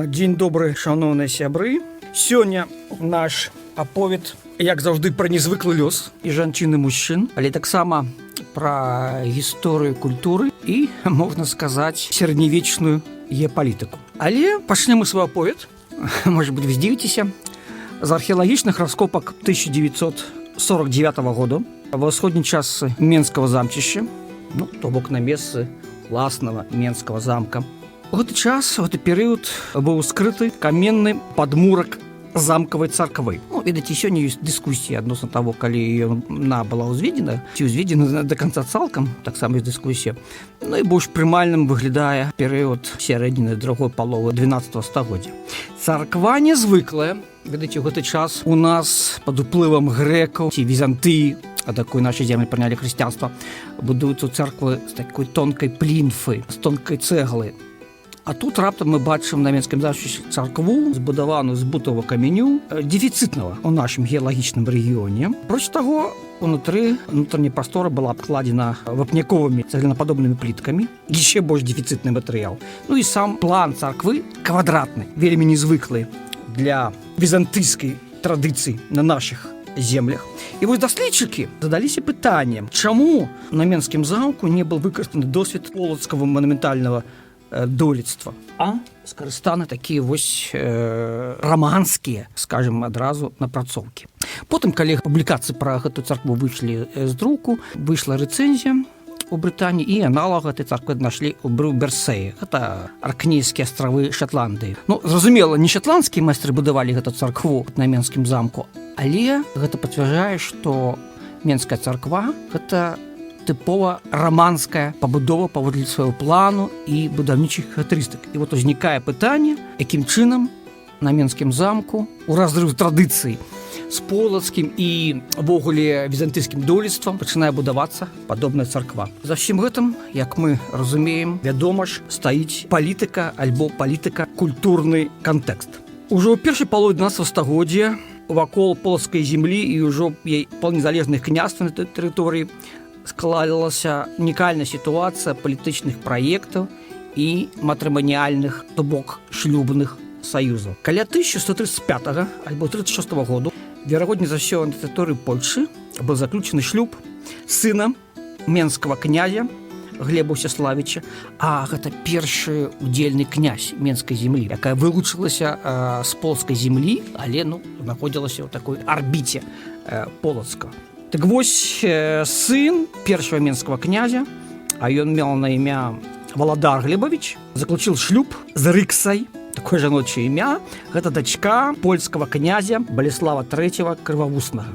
Дзень добры, шаноўныя сябры. Сёння наш аповед, як заўжды, пра незвыклы лёс і жанчын, і мужчын, але таксама пра гісторыю культуры і, можна сказаць, сярэднявечную геапалітыку. Але пачнем мы свой аповед, может быть, вы здзівіцеся, з археалагічных раскопак 1949 году ва ўсходняй частцы Менскага замчышча, ну, то бок на месцы уласнага Менскага замка. У гэты час, у гэты перыяд быў ускрыты каменны падмурак замкавай царквы. Ну, ведаеце, сёння ёсць дыскусія адносна таго, калі яна была ўзведзена, ці ўзведзена до конца цалкам, таксама ёсць дыскусія. Ну і больш прымальным выглядае перыяд сярэдзіны другой паловы 12 стагоддзя. Царква незвыклая. Ведаеце, у гэты час у нас пад уплывам грэкаў ці Візантыі, ад якой нашы землі прынялі хрысціянства, будуюцца царквы з такой тонкай плінфы, з тонкай цэглы. А тут раптам мы бачым на Менскім замчышчы царкву, збудаваную з бутавага каменю, дэфіцытнага ў нашым геалагічным рэгіёне. Проч таго, унутры унутранняя прастора была абкладзена вапняковымі цаглінападобнымі пліткамі, яшчэ больш дэфіцытны матэрыял. Ну і сам план царквы квадратны, вельмі незвыклы для візантыйскай традыцыі на нашых землях. І вось даследчыкі задаліся пытаннем, чаму на Менскім замку не был выкарыстаны досвед полацкага манументальнага дойлідства, а скарыстаны такія вось раманскія, скажем адразу, напрацоўкі. Потым, калі публікацыі пра гэту царкву выйшлі з друку, выйшла рэцэнзія у Брытаніі, і аналог гэтай царквы знайшлі ў Бру-Берсеі, гэта Аркнейскія астравы Шатландыі. Ну, зразумела, не шатландскія майстры будавалі гэту царкву на Менскім замку, але гэта пацвярджае, што Менская царква — гэта тыпова раманская пабудова паводле свайго плану і будаўнічых характарыстык. І вот узнікае пытанне, якім чынам на Менскім замку у разрыв традыцый з полацкім і увогуле візантыйскім дойлідствам пачынае будавацца падобная царква. За ўсім гэтым, як мы разумеем, вядома ж, стаіць палітыка альбо палітыка культурны кантэкст. Ужо ў першай палове 12 стагоддзя вакол полацкай землі і ўжо паўнезалежных княстваў на тэрыторыі склалася унікальная сітуацыя палітычных праектаў і матрыманіальных, то бок шлюбных саюзаў. Каля 1135 альбо 36 году, верагодней за ўсё, на тэрыторыі Польшы был заключаны шлюб сына менскага князя Глеба Усяславіча, а гэта першы удзельны князь Менскай землі, якая вылучылася з полацкай землі, але, ну, знаходзілася ў такой арбіце Полацка. Так вось, сын першага менскага князя, а ён меў на імя Валадар Глебавіч, заключил шлюб з Рыксай, такое жаночае імя, гэта дачка польскага князя Балеслава III Крывавуснага.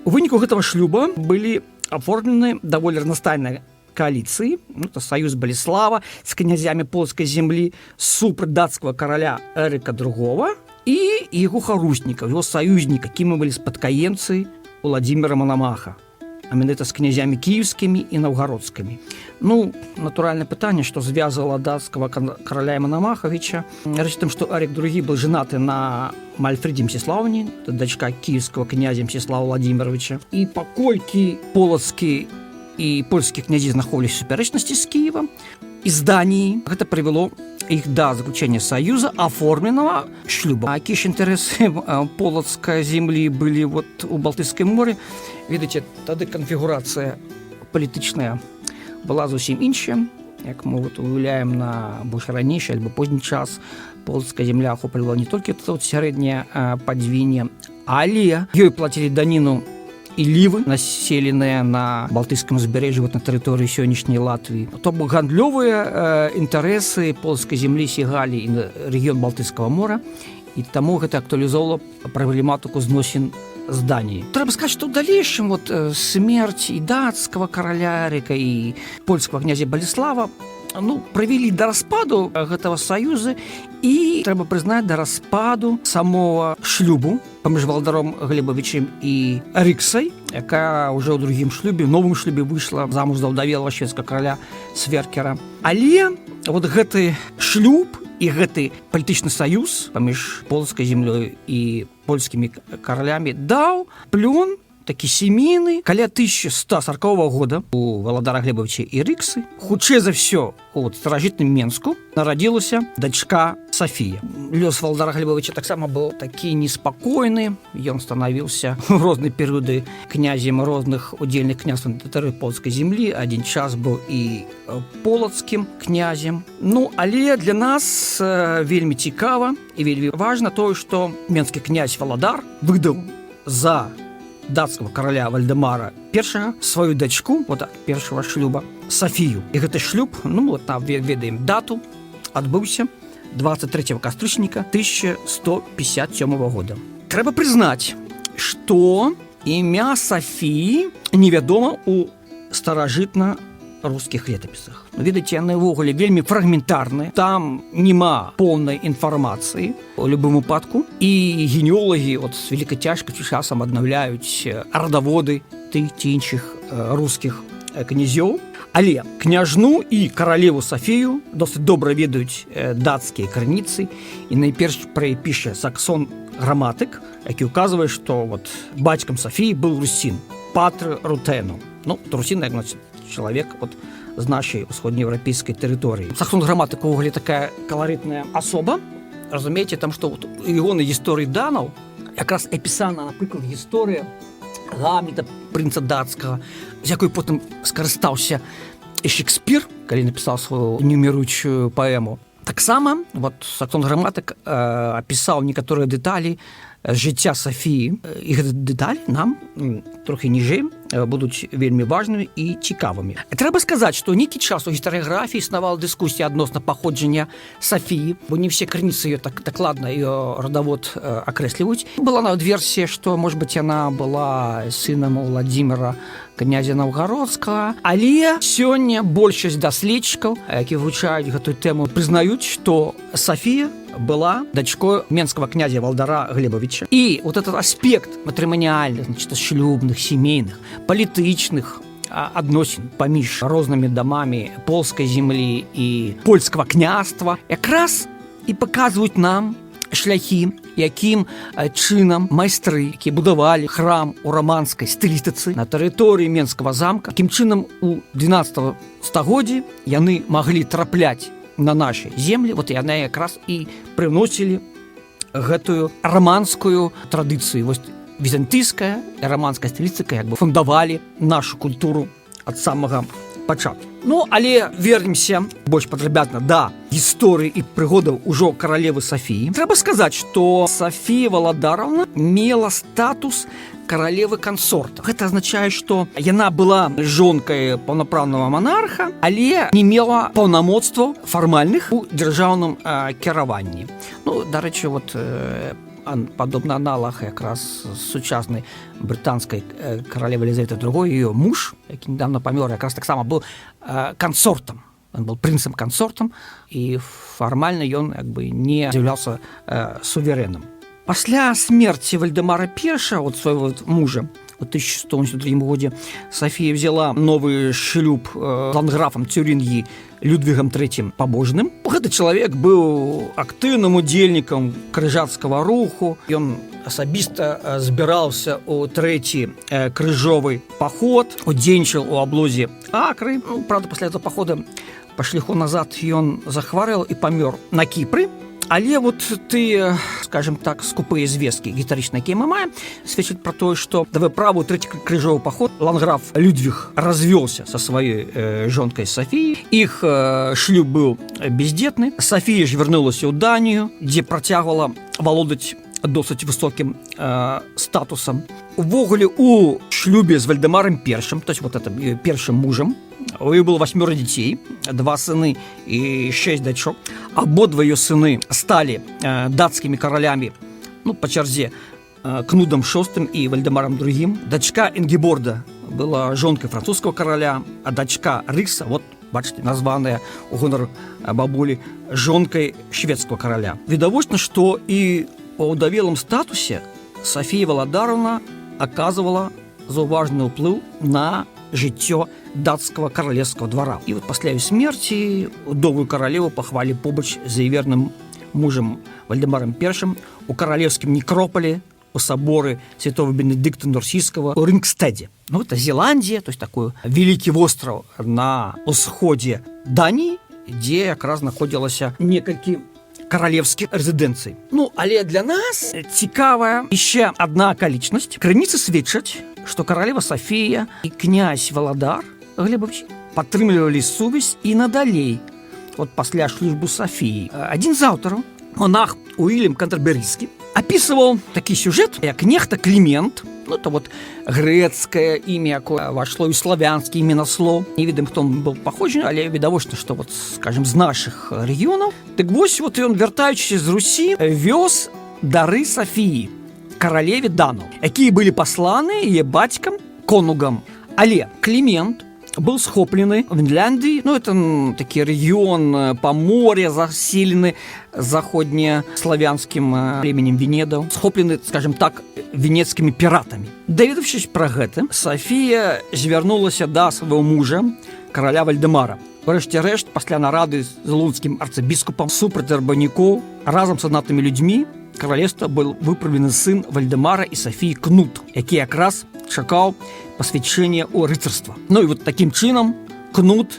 У выніку гэтага шлюба былі аформлены даволі разнастайныя кааліцыі, ну, это саюз Балеслава з князямі полацкай землі супраць дацкага караля Эрыка II і яго харуснікаў, его саюзніка, якімі былі спадкаемцы Уладзіміра Манамаха, а менавіта з князямі кіеўскімі і наўгародскімі. Ну, натуральнае пытанне, што звязывала дацкага караля і Манамахавіча. Рэч тым, што Эрик II был женаты на Мальфрыдзе Мсціслаўне, дачка кіеўскага князя Мсціслава Уладзіміравіча. І паколькі полацкі і польскія князі знаходзіліся ў супярэчнасці з Кіевам і з Даніяй, гэта прывяло іх да заключения союза, оформленного шлюба. А якія ж інтарэсы полацкай землі былі вот у Балтыйскім море? Ведаеце, тады канфігурацыя палітычная была зусім іншая. Як мы вот уяўляем на больш ранейшы альбо позні час, полацкая земля ахоплівала не толькі тут сярэдняе Падзвінне, але ёй плацілі даніну і лівы, населеныя на Балтыйскім узбярэжжы, вот на тэрыторыі сённяшняй Латвіі. То бок гандлёвыя інтарэсы полацкай землі сягалі і на рэгіён Балтыйскага мора, і таму гэта актуалізоўвала праблематыку зносін з Даніяй. Трэба сказаць, што ў далейшым вот смерць і дацкага караля Эрыка, і польскага князя Балеслава, ну, прывялі да распаду гэтага саюза і, трэба прызнаць, да распаду самого шлюбу паміж Валадаром Глебавічем і Рыксай, якая ўжо ў другім шлюбе, новым шлюбе выйшла замуж за ўдавелага шведскага караля Сверкера. Але вот гэты шлюб і гэты палітычны саюз паміж полацкай землёй і польскімі каралямі даў плён. такі семейны. Каля 1140 года у Валадара Глебавіча і Рыксы, хутчэй за ўсё у старажытным Менску, нарадзілася дачка Сафія. Лёс Валадара Глебавіча таксама быў такі неспакойны. Ён станавіўся ў розныя перыяды князем розных удзельных княстваў на тэрыторыі полацкай землі, адзін час быў і полацкім князем. Ну, але для нас вельмі цікава і вельмі важна тое, што менскі князь Валадар выдаў за дацкага караля Вальдемара Першага сваю дачку вот ад першага шлюба Сафію. І гэты шлюб, ну вот, на ведаем дату, адбыўся 23 кастрычніка 1157 года. Трэба прызнаць, што імя Сафіі невядома у старажытна рускіх летапісах. Ну, ведаеце, яны ўвогуле вельмі фрагментарныя, там няма поўнай інфармацыі у любым выпадку, і генеолагі от з вялікай цяжкасцю часам аднаўляюць радаводы тых ці іншых рускіх князёў. Але княжну і каралеву Сафію досыць добра ведаюць дацкія крыніцы, і найперш пра яе піша Саксон Граматык, які указвае, што вот бацькам Сафіі был русін Патры Рутэну. Ну, русін, як, значит, чалавек вот з нашай усходнееўрапейскай тэрыторыі. Саксон Граматык увогуле такая каларытная асоба, разумееце, там што вот у ягонай гісторыі данаў якраз апісана, напрыклад, гісторыя Гамлета, прынца дацкага, з якой потым скарыстаўся і Шекспір, калі напісаў сваю неўміручую паэму. Таксама вот Саксон Граматык апісаў некаторыя дэталі жыцця Сафіі, і гэты дэталі нам трохі ніжэй будуць вельмі важнымі і цікавымі. Трэба сказаць, што нейкі час у гістарыяграфіі існавала дыскусія адносна паходжання Сафіі, бо не все крыніцы ее так дакладна ее радавод акрэсліваюць. Была нават версія, што, может быть, яна была сынам Владимира, князя наўгародскага, але сёння большасць даследчыкаў, які вывучаюць гэтую тэму, прызнаюць, што Сафія была дачкой менскага князя Валдара Глебавіча. І вот этот аспект матрыманіальных, значит, шлюбных, семейных, палітычных адносін паміж рознымі дамамі полскай землі і польскага княства якраз і паказваюць нам шляхі, якім чынам майстры, якія будавалі храм у раманскай стылістыцы на тэрыторыі менскага замка, якім чынам у 12 стагоддзі яны маглі трапляць на нашай землі. Вот яны якраз і прыносілі гэтую раманскую традыцыю. Вось візантыйская і раманская стылістыка як бы фундавалі нашу культуру ад самага пачатку. Ну, але вернемся больш падрабязна да гісторыі і прыгодаў ужо каралевы Сафіі. Трэба сказаць, што Сафія Валадаровна мела статус каралевы кансорта. Гэта азначае, што яна была жонкай паўнапраўнага монарха, але не мела паўнамоцтваў фармальных у дзяржаўным кіраванні. Ну, дарэчы, вот падобны аналаг якраз сучаснай брытанскай каралевы Елизаветы другой. Ее муж, які недавно памёр, якраз таксама был кансортам, он был прынцам кансортам, і фармальна ён як бы не з'яўляўся суверэнам. Пасля смерти Вальдемара Перша, от своего вот мужа, у 1183 годзе, Софія взяла новы шлюб ландграфам Цюрынгіі Людвігам Третьим Пабожным. Гэты чалавек быў актыўным удзельнікам крыжацкага руху. Ён асабіста збіраўся ў трэці крыжовы паход, удзельнічаў у аблозе Акры. Ну, правда, пасля этого пахода па шляху назад ён захварэў і памёр на Кіпры. Але вот тыя, скажем так, скупыя звесткі гістарычныя, якія мы маем, сведчаць пра тое, што да выправу трэці крыжовы паход ландграф Людвіг развёлся са сваёй жонкай Сафіі. Іх шлюб быў бездзетны. Сафія ж вярнулася ў Данію, дзе працягвала валодаць досыць высокім статусам. Увогуле у шлюбе з Вальдемаром Першым, то есть вот это першым мужам, у яе было васьмёра дзяцей, два сыны і шэсць дачок. Абодва ее сыны сталі дацкімі каралямі, ну, па чарзе, Кнудам Шостым і Вальдемаром Другім. Дачка Інгеборда была жонкай французского караля, а дачка Рыкса, вот бачыце, названая у гонар бабулі, жонкай шведского караля. Відавочна, што і у аўдавелым статусе Сафія Валадаровна аказвала заўважны ўплыў на жыццё дацкага каралевскага двара. І вот пасля яе смерці удовую каралеву пахавалі побач з яе верным мужам Вальдемаром Першым у каралевскім некропалі. у саборы святого Бенедыкта Нурсійскага у Рынгстэдзе. Ну, это Зеландія, то есть такой вялікі востраў на ўсходзе Даніі, дзе якраз знаходзілася некалькі каралеўскіх рэзідэнцый. Ну, але для нас цікавая яшчэ одна акалічнасць. Крыніцы сведчаць, што каралева Сафія і князь Валадар Глебович падтрымлівалі сувязь і надалей, вот пасля шлюбу Сафіі. Адзін з аўтараў, монах Уільям Кантарберыйскі, апісваў такі сюжэт, як нехта Клімент, ну, это вот грэцкае імя, якое вошло ў славянскі іменаслоў. Не ведаем, хто он был паходжаны, але відавочна, што вот, скажем, з нашых рэгіёнаў. Дык вось, вот ён, вяртаючыся з Русі, вёз дары Сафіі, каралеве данаў, якія былі пасланы яе бацькам конугам. Але Клімент был схоплены в Вінляндыі, ну, это такі рэгіён Памор'я, заселены заходнеславянскім племенем венедаў, схоплены, скажем так, венецкімі піратамі. Даведаўшись пра гэта, Сафія звярнулася да свайго мужа, караля Вальдемара. Урэшце рэшт, пасля нарады з лунскім арцыбіскупам, супраць арбанікоў разам з знатнымі людзьмі каралевства был выправлены сын Вальдемара і Сафіі Кнут, які якраз чакаў пасвячэння ў рыцарства. Ну і вот такім чынам Кнут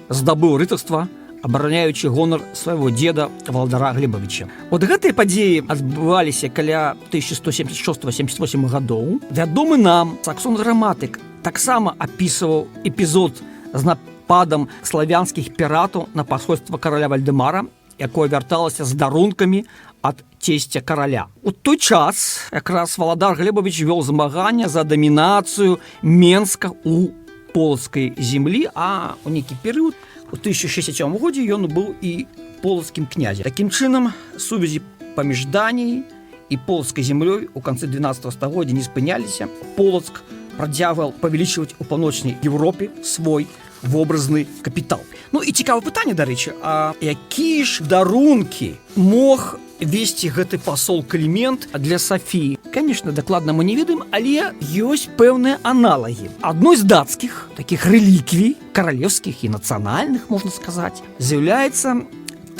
здабыў рыцарства, абараняючы гонар свайго деда Валадара Глебавіча. Вот гэтыя падзеі адбываліся каля 1176-78 гадоў. Вядомы нам Саксон Граматык таксама апісваў эпізод з нападам славянскіх піратаў на пасольства караля Вальдемара, якое вярталася з дарункамі ад цесця караля. У той час якраз Валадар Глебавіч вёл змагання за дамінацыю Менска у полацкай землі, а у нейкі перыяд у 1067 годзе ён быў і полацкім князем. Такім чынам, сувязі паміж Даніяй і полацкай землёй у канцы 12 стагоддзя не спыняліся. Полацк працягваў павялічваць у паўночнай Еўропе свой вобразны капітал. Ну і цікавае пытанне, дарэчы, а якія ж дарункі мог весці гэты пасол Клімент для Сафіі? Конечно, дакладна мы не ведаем, але ёсць пэўныя аналагі. Адной з дацкіх такіх рэліквій, каралеўскіх і нацыянальных, можна сказаць, з'яўляецца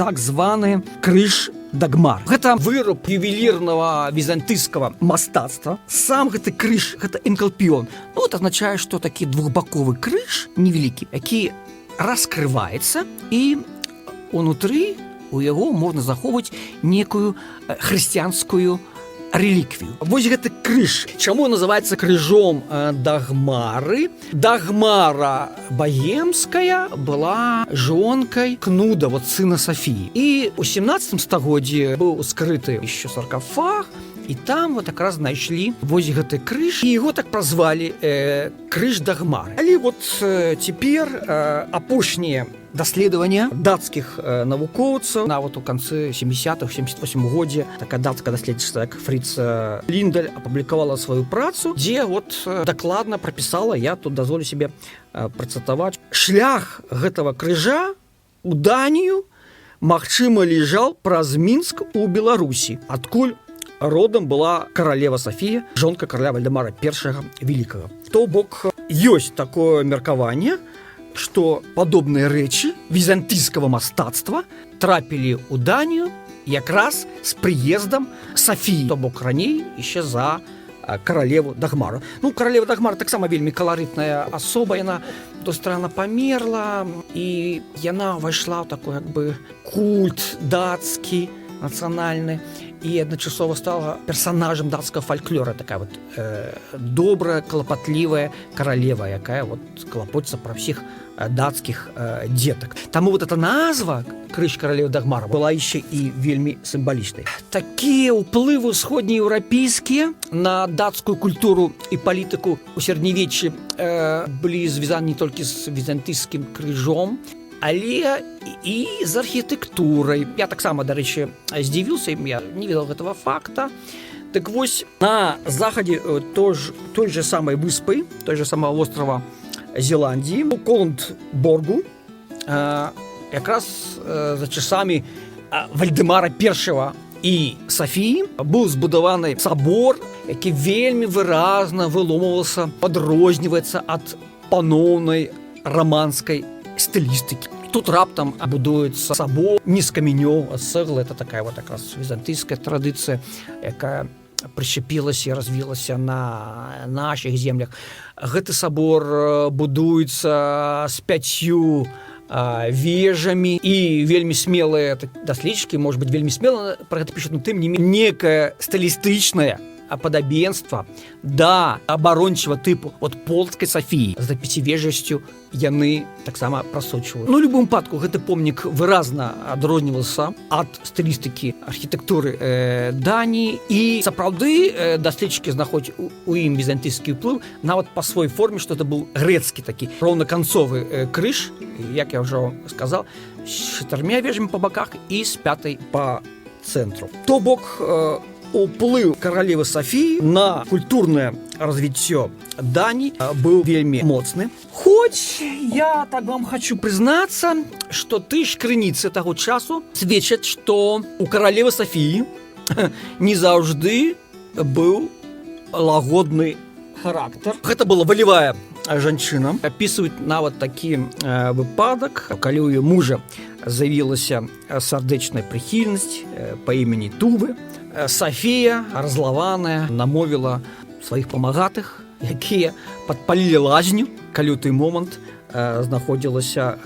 так званы крыж Дагмар. Гэта выраб ювелірнага візантыйскага мастацтва. Сам гэты крыж — гэта энкалпіён. Ну, это азначае, што такі двухбаковы крыж невялікі, які раскрываецца, і унутры у яго можна захоўваць некую хрысціянскую рэліквію. Вось гэты крыж. Чаму называецца крыжом Дагмары? Дагмара Багемская была жонкай Кнуда, вот сына Сафіі. І у 17 стагоддзі быў ускрыты еще саркафаг, і там вот якраз знайшлі вось гэты крыж, і его так празвалі крыж Дагмары. Але вот цяпер апошнія даследавання дацкіх навукоўцаў, нават у канцы 70-х, 78 годзе такая дацкая даследчыца, як Фрыц Ліндаль, апублікавала сваю працу, дзе вот дакладна прапісала, я тут дазволю себе працытаваць: «Шлях гэтага крыжа у Данію, магчыма, лежал праз Мінск у Беларусі, адкуль родам была каралева Сафія, жонка караля Вальдемара Першага Великага». То бок ёсць такое меркаванне, што падобныя рэчы візантыйскага мастацтва трапілі ў Данію якраз з прыездам Сафіі, то бок раней яшчэ за каралеву Дагмару. Ну, каралева Дагмара таксама вельмі каларытная асоба, яна досыць рана памерла, і яна ўвайшла ў такой як бы культ дацкі нацыянальны і адначасова стала персонажам дацкага фальклора, такая вот добрая, клапатлівая каралева, якая вот клапоціцца пра ўсіх дацкіх дзетак. Таму вот эта назва крыж каралевы Дагмара была яшчэ і вельмі сімвалічнай. Такія ўплывы ўсходнееўрапейскія на дацкую культуру і палітыку у сярэднявеччы былі звязаны не толькі з візантыйскім крыжом, але і з архітэктурай. Я таксама, дарэчы, здзівіўся, я не ведал гэтага факта. Так вось, на захадзе той же самай выспы, той же самого острова Зеландіі, у Колундборгу, якраз за часамі Вальдемара Першага і Сафіі быў збудаваны сабор, які вельмі выразна выломваўся, адрозніваецца ад паноўнай раманскай стылістыкі. Тут раптам будуецца сабор не з каменёў, а з цэглы. Это такая вот якраз візантыйская традыцыя, якая прышчапілася, развілася на наших землях. Гэты сабор будуецца з пяццю вежамі, і вельмі смелыя даследчыкі, может быть, вельмі смела про гэта пішуць, но тым не менее некае стылістычнае падабенства да абарончага тыпу от Полацкай Сафіі з пяцівежасцю яны таксама прасочваюць. Ну, любым выпадку гэты помнік выразна адрозніваўся ад стылістыкі архітэктуры Даніі, і сапраўды даследчыкі знаходзяць у ім візантыйскі ўплыў нават па свой форме, что это был грэцкі такі роўнаканцовы крыж, як я ўжо сказал, з чатырмя вежамі па баках і з пятай па цэнтру. То бок уплыў каралевы Сафіі на культурнае развіццё Дані быў вельмі моцны. Хоць я так вам хочу прызнацца, что ты ж крыніцы таго часу сведчаць, что у каралевы Сафіі не заўжды быў лагодны характар. Гэта была валявая жанчына. Апісваюць нават такі выпадак, калі ў ее мужа з'явілася сардэчная прыхільнасць па імені Тувы. Сафія, разлаваная, намовіла сваіх памагатых, якія падпалілі лазню, калі ў той момант знаходзілася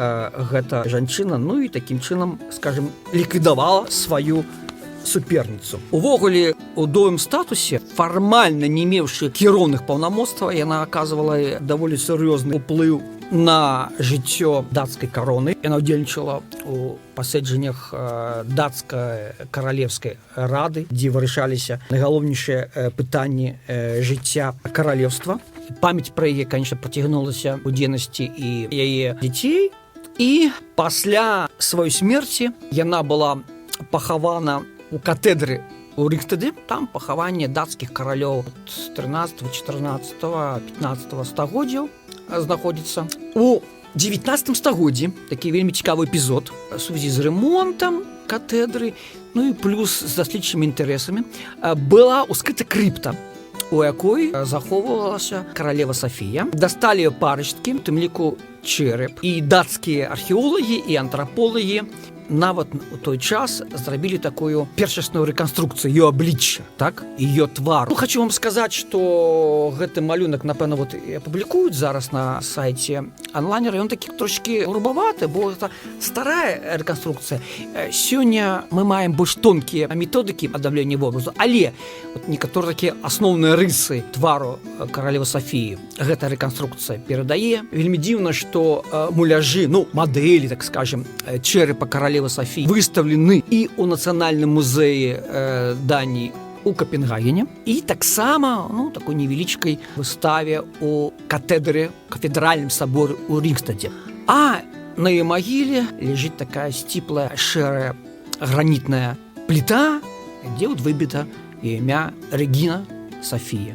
гэта жанчына, ну і такім чынам, скажем, ліквідавала сваю суперніцу. Увогуле, у довым статусе, фармальна не меўшы кіроўных паўнамоцтва, яна аказвала даволі сур'ёзны ўплыў на жыццё дацкай кароны. Яна ўдзельнічала у паседжаннях дацкай каралевскай рады, дзе вырашаліся найгалоўнейшыя пытанні жыцця каралевства. Памяць пра яе, конечно, працягнулася у дзейнасці і яе дзяцей, і пасля сваёй смерці яна была пахавана у катэдры у Рыхтады. Там пахаванне дацкіх каралёў 13, 14, 15 стагоддзяў знаходзіцца. У 19 стагоддзі такі вельмі цікавы эпізод: сувязі з ремонтам катэдры, ну і плюс з даследчымі інтарэсамі, была ускрыта крыпта, у якой захоўвалася каралева Сафія. Дасталі парышткі, тым ліку чэрап, і дацкія археолагі і антраполагі нават у той час зрабілі такую першасную рэканструкцыю ее аблічча, так, ее твар. Ну, хочу вам сказаць, что гэты малюнак, напэўна, вот і апублікуюць зараз на сайце онлайнера. Ён такі трошки грубаваты, бо это старая рэканструкцыя. Сёння мы маем больш тонкія методыкі аднаўлення вобразу, але вот некаторыя такія асноўныя рысы твару каралевы Сафіі гэта рэканструкцыя перадае. Вельмі дзіўна, что муляжы, ну, мадэлі, так скажем, чэрапа каралевы Сафіі выстаўлены і ў нацыянальным музеі Даніі у Капенгагене, і таксама, ну, такой невялічкай выставе у катэдры, кафедральным саборы у Рынгстадзе. А на ее магіле лежит такая сціплая шэрая гранітная пліта, дзе вот выбіта імя Регіна Сафія.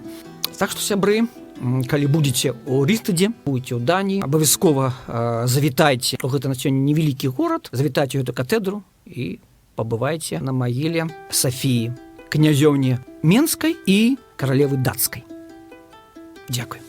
Так што, сябры, калі будзеце у Рыстадзе, будете ў Даніі, абавязкова завітайце у гэты на сёння невялікі горад, завітайце ў гэту катэдру і пабывайце на магіле Сафіі, князёўні Менскай і каралевы дацкай. Дзякуй.